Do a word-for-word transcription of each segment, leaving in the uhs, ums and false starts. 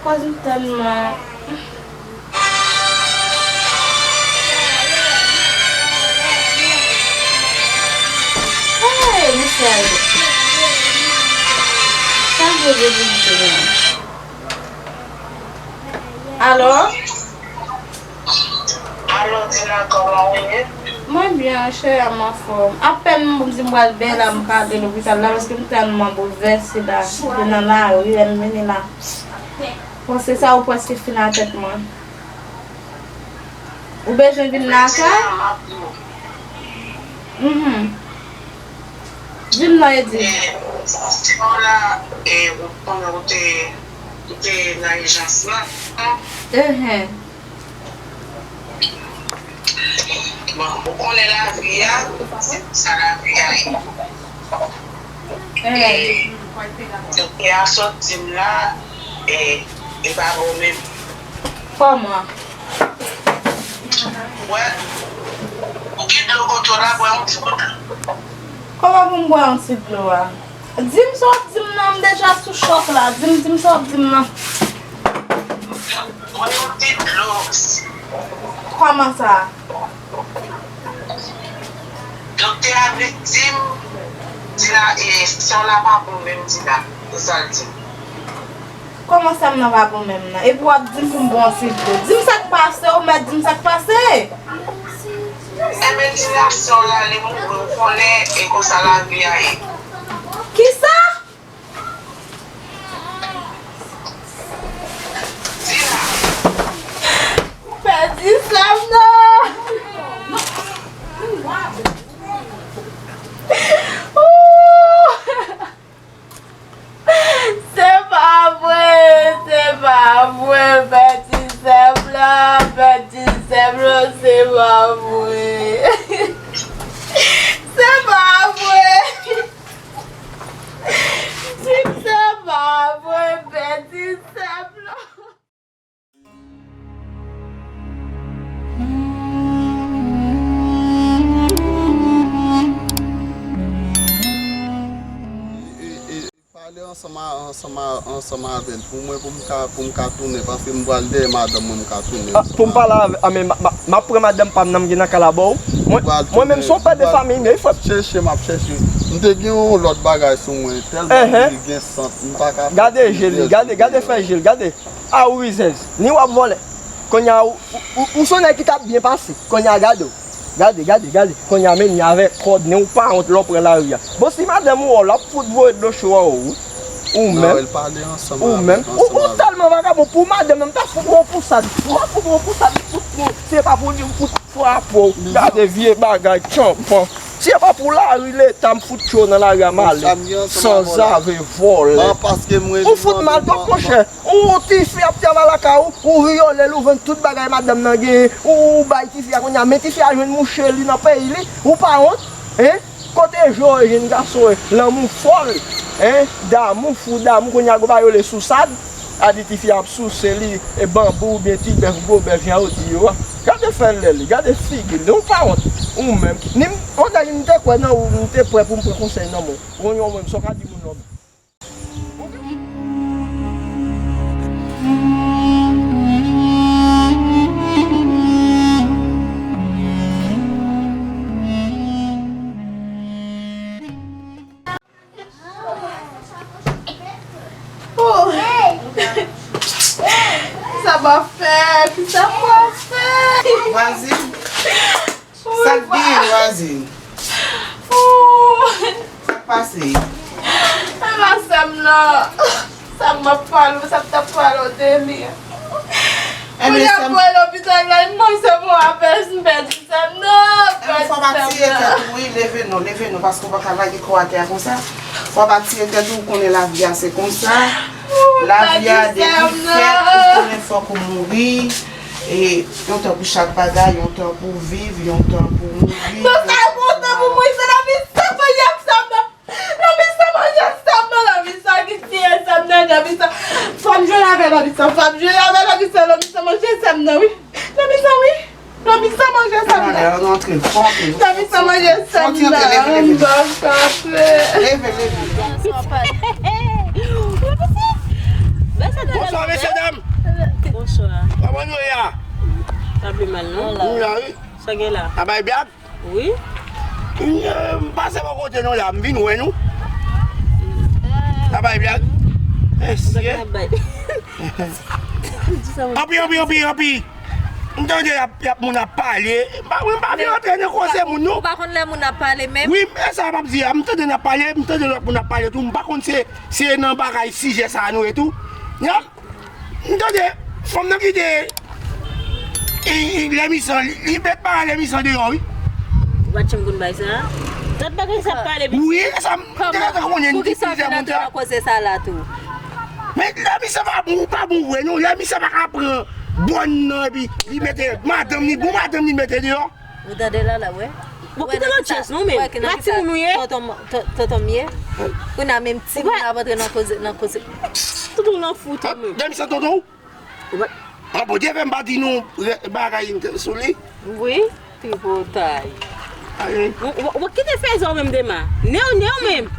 Kòz m tèlman. Hey, mesye a ye. Sa m vle di misye menm? Alo? Alo, Dina, kòman w ye? Mwen byen, cheri, m anfòm. Apèn m di m pral byen la, m ka ale lopital la, paske m tèlman boulvèse la. M te nan lari, lè m vini la. Panse sa ou prèske fin nan tèt mwen. Ou bezwen vin nan kay? Mhm. Di m non, Eddy. E, ou la, e, ou konnen ou te, ou te nan ijans lan. Ehe. Bon, ou konnen lavi a, se sa lavi a ye. E, doktè a sot di m la, e, e pa bon menm. Kòman? Wè, ou gen dlo kote w la, bwè yon ti gout dlo. Kòman pou m bwè yon ti dlo a? Di m sa w ap di m nan, m deja sou chòk la. Di m, di m sa w ap di m nan. Bwè yon ti dlo. Kòman sa? Doktè a vle di m, di la, e, san w la pa bon menm, di la. Se sa l di m. Kòman sa m nan pa bon menm nan? Epi w ap di m pou m bwè yon ti dlo. Di m sa k pase, ou mèt di m sa k pase. Enben, di la, san w la, li mouri, ou konnen, e konsa lavi a ye. Kisa? Di la. M pèdi sè m nan. Ooh! Se pa vre, se pa vre, pèdi sè m lan, pèdi sè m lan, se pa vre. Se pa vre. Di m se pa vre, pèdi sè m lan. Pale ansanm a, ansanm a, ansanm avè l pou mwen, pou m ka, pou m ka tounen, paske m pral dèyè madanm mwen, m ka tounen. Ah, pou m pale avè, ah, men ma, ma, m ap pran madanm pa m nan, m gen nan kay la ba w. Mwen, mwen menm, se yon pè de fanmi m ye, frè m. Chèche, m ap chèche. M te gen yon lòt bagay sou mwen, tèlman m gen sant, m pa ka fè. Gade je l, gade, gade fè je l, gade. A ou rizèz, ni w ap vòlè. Kounye a, ou, ou, ou, ou se yon nèg ki t ap byen pase. Kounye a, gade w. Gade, gade, gade. Kounye a, men ni avèk kòd, ni w pa wont lè w pran lari a. Bon, si madanm ou wè w, l ap fout voye dlo cho a ou, wi. Ou menm. Ou menm. Ou, ou tèlman vagabon, pou madanm nan, m ta fout ou yon pousad. M ta fout ou yon pousad, fout ou. Se pa pou di m fout frape w. Gade vye bagay, tchanpan. Si se pa pou lari leta, m fout cho nan lari a, m ale. Sanzave, vòlè. Ou fout mal twòp, monchè. Ou, ou tifi ap travay lakay ou, ou vyole l, ou vann tout bagay madanm nan genyen, ou, ou bay tifi a kounye a, men tifi a jwenn mouche li nan peyi li, ou pa wont, hein? Kote je w ye, jèn gason, lanmou fòl, hein? Damou, fou damou, kounye a gon bagay yo rele sousad, a di tifi a ap souse li, e banbou oubyen ti bèf, gwo bèf, jan yo di yo a. Gade fè lè li, gade figi l, ou pa wont, ou menm. Ni m, on nèg m te kwè nan ou, m te prè pou m pran konsèy nan men w. Ou yon menm, sa w ka di moun nan men w. Oh. Sa m ap fè? Kisa m pral fè? Vwazin. Sa k genyen, vwazin? Sa k pase? Ala sè m nan. Sa m ap pale w, sa m t ap pale w de li. Kounye a pou al lopital la, mwen se bon apèl, m pèdi sè m nan. Fò w pa tiye tèt ou, wi, leve non, leve non, paske w pa ka lage kò atè a konsa. Fò w pa tiye tèt ou, ou konnen lavi a se konsa. Lavi a depi fèt, ou konnen fòk ou mouri. E yon tan pou chak bagay, yon tan pou viv, yon tan pou mouri. Non, sa e pa yon tan pou mouri, se lavi sa, mwen y ap sa, mwen. Lanmi sa manje sè m nan, lanmi sa ki tiye sè m nan, lanmi sa. Fò m jwe avè lanmi sa, fò m jwe avè lanmi sa, lanmi sa manje sè m nan, wi. Lanmi sa, wi. Lanmi sa manje sè m nan. Lanmi sa manje sè m nan. M p ap ka fè. Leve, leve. Kòman nou ye a? Pa pi mal, non? M la, wi. Sa gen la? A bay blag? Wi. M, eh, m pase bò kote nou la, m vin wè nou. A bay blag? Mesye. Anpi, anpi, anpi, anpi. M tande y ap, y ap moun ap pale. M pa, mwen pa vle antre nan koze moun, non. Ou pa konn lè moun ap pale menm? Wi, e sa m ap di a. M tande n ap pale, m tande lòt moun ap pale tou. M pa konn se, se nan bagay sijè sa a nou ye tou. Y ap M tande, fanm nan kite, e, e, Lèmisan, li, li met pa Lèmisan deyò, wi. Ou pa t janm konn bay sa? Gad bagay sa ap pale, wi, e sa m te gentan konnen, m di plizyè moun te nan koze sa la tou. Men Lèmisan pa bon, pa bon vre, non. Lèmisan pa ka pran bòn nan, epi li mete madanm li, bon madanm li mete deyò. Ou tande la, la, wè? Bon, kite lòt chèz non, men. Pa timoun ou ye? Tonton, ton-, tonton m ye. Kounye a menm timoun ap antre nan koze, nan koze. Tonton w lan fou tou, men. Dèm sa tonton w? Ou pa... An, Bondye fè m pa di nou bagay sou li. Wi, tripotay. Ayi. Ou, ou, ou kite fèzè w menm, Dema. Nèw, nèw menm.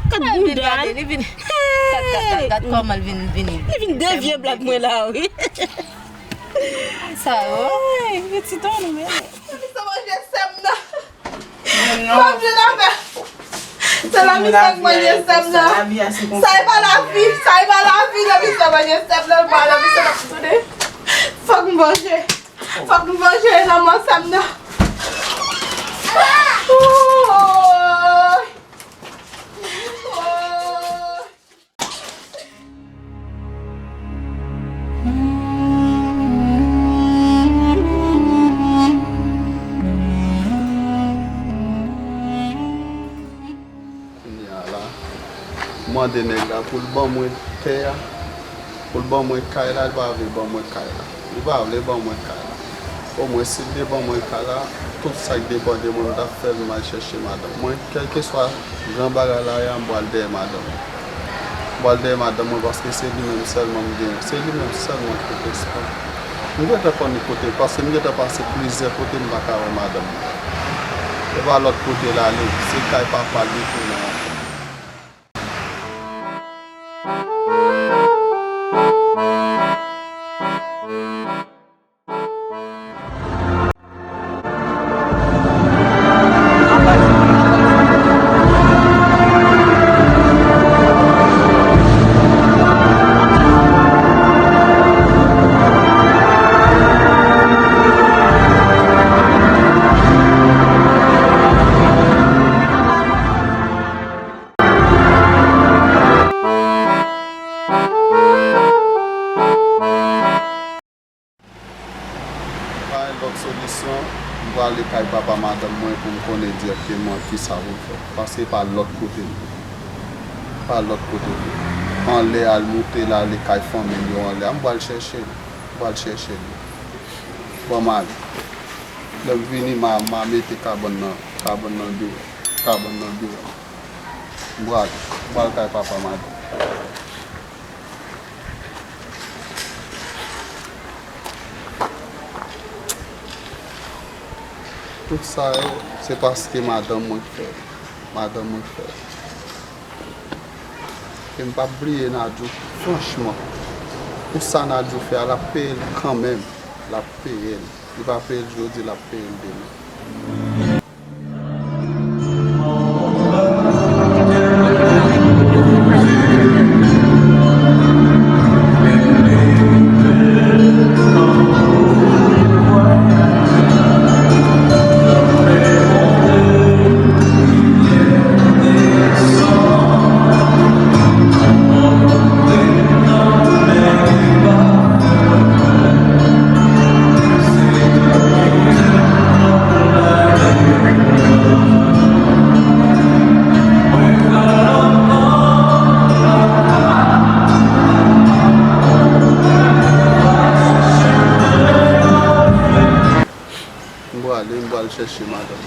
Kat boudal. Li vin, li vin. Gad, gad, gad, gad kòman l vin, vini. Li vin devye blag mwen la, wi. Sa yo. Ay, pitit an nou, men. Lèmisan manje sè m nan. Mwen vle lavi. Se Lèmisan k manje sè m nan. Sa e pa lavi, sa e pa lavi, Lèmisan manje sè m nan, pa Lèmisan ap tounen. Fòk m vanje. Fòk m vanje nan mò sè m nan. Ooh. Kounye a la, m mande nèg la pou l ban mwen tè a, pou l ban mwen kay la, li pa vle ban mwen kay la. Li pa vle ban mwen kay la. Omwen, si l te ban mwen kay la, tout sa k depann de mwen, m t ap fè l, m al chèche madanm mwen. Kèlkeswa jan bagay la ye a, m pral dèyè madanm mwen. M pral dèyè madanm mwen paske se li menm sèlman m genyen. Se li menm sèlman ki rete espas. M gentan konn kote l, paske m gentan pase plizyè kote m pa ka wè madanm mwen. Se pa lòt kote l ale, se kay papa l li tounen ankò. Pa gen lòt solisyon, m prale kay papa madanm mwen pou m konnen dirèkteman kisa pou m fè. Paske pa lòt kote m ye. Pa lòt kote m ye. Anlè a l moute l ale kay fanmi l yo anlè a. M pral chèche l. M pral chèche l. Ban m ale. Lè m vini, m a, m a mete kabann nan, kabann nan deyò. Kabann nan deyò. M prale. M pral kay papa madanm. Tout sa yo, se paske madanm mwen k fè l. Madanm mwen k fè l. E m p ap bliye Nadjou, franchman. Pou sa Nadjou fè a, l ap peye l kanmenm. L ap peye l. Li pa peye l jodi, l ap peye l demen. M prale, m pral chèche madanm.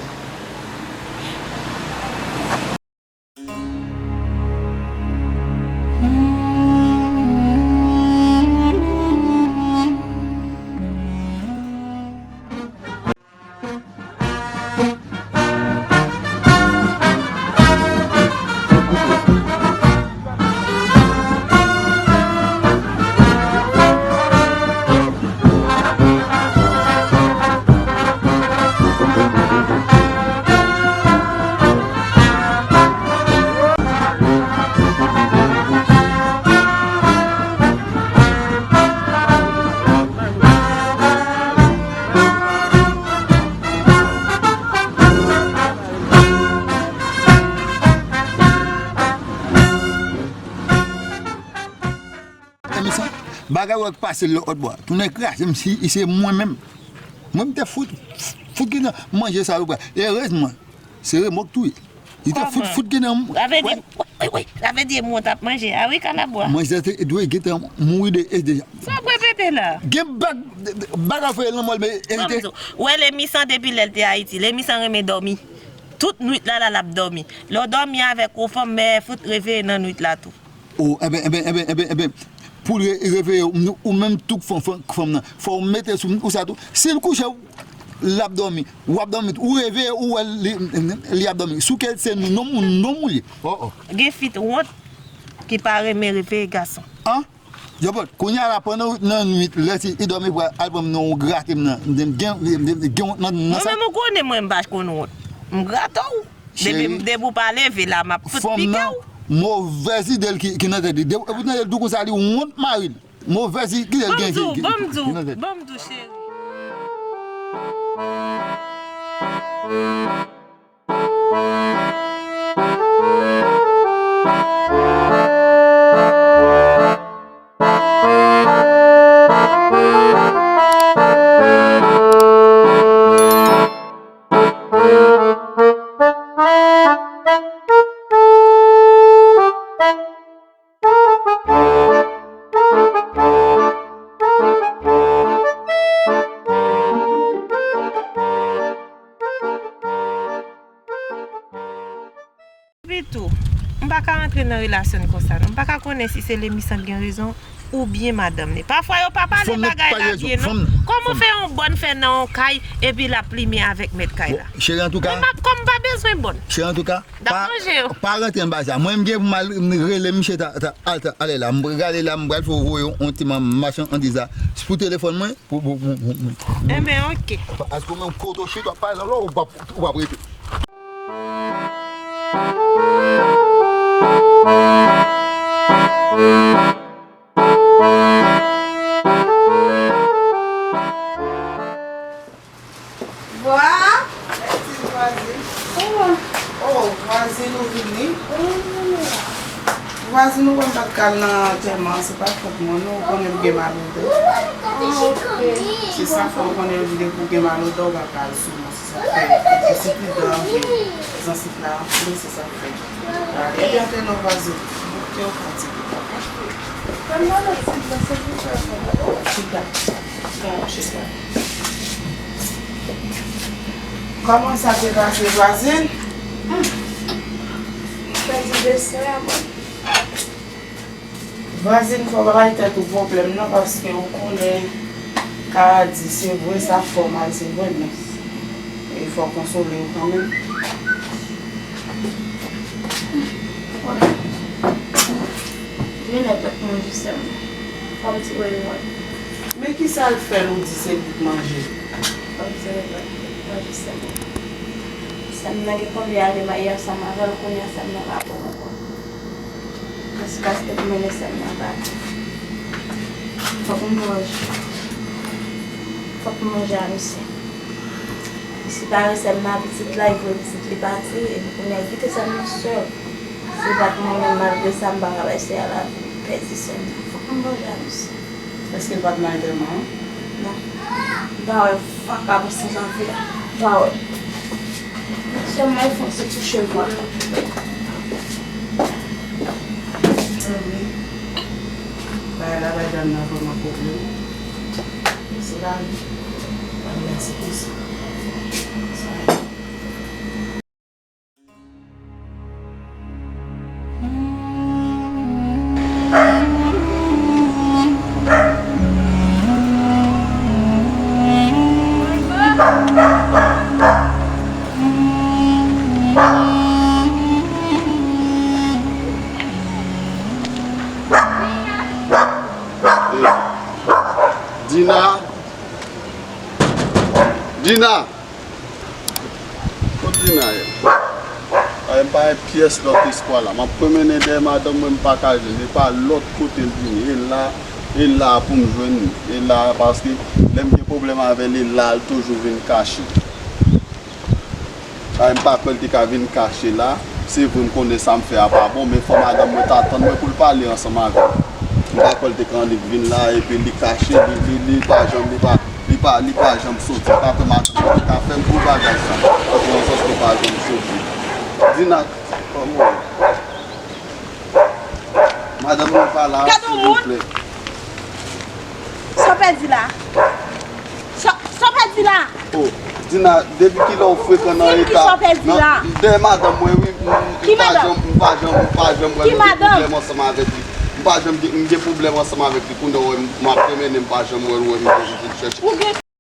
Misan, bagay ou wè k pase lòt bò a. Tounen kraze m si se mwen menm. Mwen m te fout, fout gentan manje sa yo. Erezman, se remò k touye. Li te fout, fout gentan. Sa vle di, wi, wi, wi. Sa vle di mwen t ap manje. A wi, kalabwa. Manje te dwe gentan mouri de, e deja. Sa w ap repete la? Gen bag, bagay fè lanmò l, men erite. Wè, Lemisan depi lè l te Ayiti. Lemisan renmen dòmi. Tout nwit la, la, l ap dòmi. Lè w dòmi avèk yon fanm, men fout reveye nan nwit la tou. O, enben, enben, enben, enben, enben, pou l re- reveye w, ou menm tou k fanm, fanm, fanm nan, fò w mete sou ou sa tou. Si l kouche, l ap dòmi, w ap dòmi tou. Ou reveye, ou wè li, li ap dòmi. Sou kèl se non moun, non moun li. O, o. Gen fi t wont ki pa renmen reveye gason. An? Jopot, kounye a la pandan nan nwit, lè si li dòmi pral al pran m nan yon grate m nan, m gen, m gen wont nan, nan sa. Mwen menm ou konnen mwen m pa konn wont. M grate w. Depi, depi w pa leve la, m ap fout pike w. Fanm nan, movèz ide l ki, ki nan tèt li. Depi w tande l tou konsa, li wont mari l. Movèz ide l gen ki, ki, ki nan tèt li. Ban m di w, ban m di w, cheri. Epi tou, m pa ka rantre nan relasyon konsa non. M pa ka konnen si se Lemisan k gen rezon oubyen madanm li. Pafwa yo pa pale bagay la byen non. Kòman w fè yon bòn fè nan yon kay epi l ap plimen avèk mèt kay la? Cheri, antouka, mwen m ap, kòm m pa bezwen bòn. Cheri, antouka, pa, pa rantre nan bagay sa. Mwen m gen pou m al rele misye ta, ta, al, ta, ale la. M gade la, m pral fè w voye yon ti machandiz la pou telefòn mwen. Pou, pou, pou, pou, pou. Enben, oke. Paske ou menm kote w chita, pa egzanp, ou p ap, ou p ap rete. Bwa! Mèsi, vwazin. Kòman? O, vwazin, ou vini? Wi, m vini la. Vwazin, ou wè m pa t ka al nan antèman an, se pa fòt mwen, non, ou konnen m gen mal odè. Ah, oke. Se sa fè ou konnen depi ou gen mal odè, ou pa ka al sou mwen, se sa k fè. Zansit li dan anpil. Zansit la anfle, se sa k fè. Ale, antre non, vwazin. Bouke ou fatige. Fè m nan lòt sit la, se pou sa. Chita. Chita, chita. Kòman sa te pase, vwazin? Hmm. M pèdi desè a, mwen. Vwazin, fò w pa bay tèt ou pwoblèm, non, paske ou konnen, ka di, se vre, sa fè w mal, se vre, men e fò w konsole w kanmenm. Vin nan tèt mwen, jisèm. Fò m tire yon. Men ki sa l fè l ou di se li k manje? Fò m tire yon. Mwen jisèm. Sè m nan gen konbyen ane m maye ansanm avè l, kounye a sè m nan pa bon ankò. Jiskaske pou mennen sè m nan bati. Fòk m manje. Fòk m manje a misye. Si pa gen sè m nan pitit la, li voye pitit li pati, epi kounye a li kite sè m nan sèl. Si pa t mwen menm, malgre sa, m pa ka bay sè a lavi, m pèdi sè m nan. Fòk m manje a misye. Èske l pa t nan antèman an? Non. M pa wè vakabon san janvye a. M pa wè. Sèlman fòk se touche vwa. Wi. Bagay la bay dam nan vrèman pwoblèm. Se lavi. Bagay la se konsa. Sa. Dina! Dina! Kot Dina ye? Ay, m pa gen pyès lòt espwa la. M ap pwomennen dèyè madanm mwen, m pa ka jwenn. E pa lòt kote l vini. E la, e la pou m jwenn li. E la, paske lè m gen pwoblèm avè l, e la l toujou vin kache. Ay, m pa kwè l te ka vin kache la. Se vre, m konnen sa m fè a pa bon, men fò madanm mwen ta tann mwen pou l pale ansanm avè m. M pa kwè l te ka annik vin la, epi li kache, li, li, li pa janm, li pa, li pa, li pa janm soti. M pa kwè madanm mwen te ka fè m pou bagay sa. Nan sans li pa janm soti. Dina, kòman? Madanm mwen pa la, silvouplè. Sa w pèdi la? Sa w pèdi la? Oh, Dina, depi kilè w frekan nan eta? Sa w pèdi la? Dèyè madanm mwen, wi. M pa janm, m pa janm, m pa janm wè m gen pwoblèm ansanm avèk li. M pa janm gen, m gen pwoblèm ansanm avèk li. Kounye a w wè m ap pwomennen, m pa janm wè l, wè m vin chèche.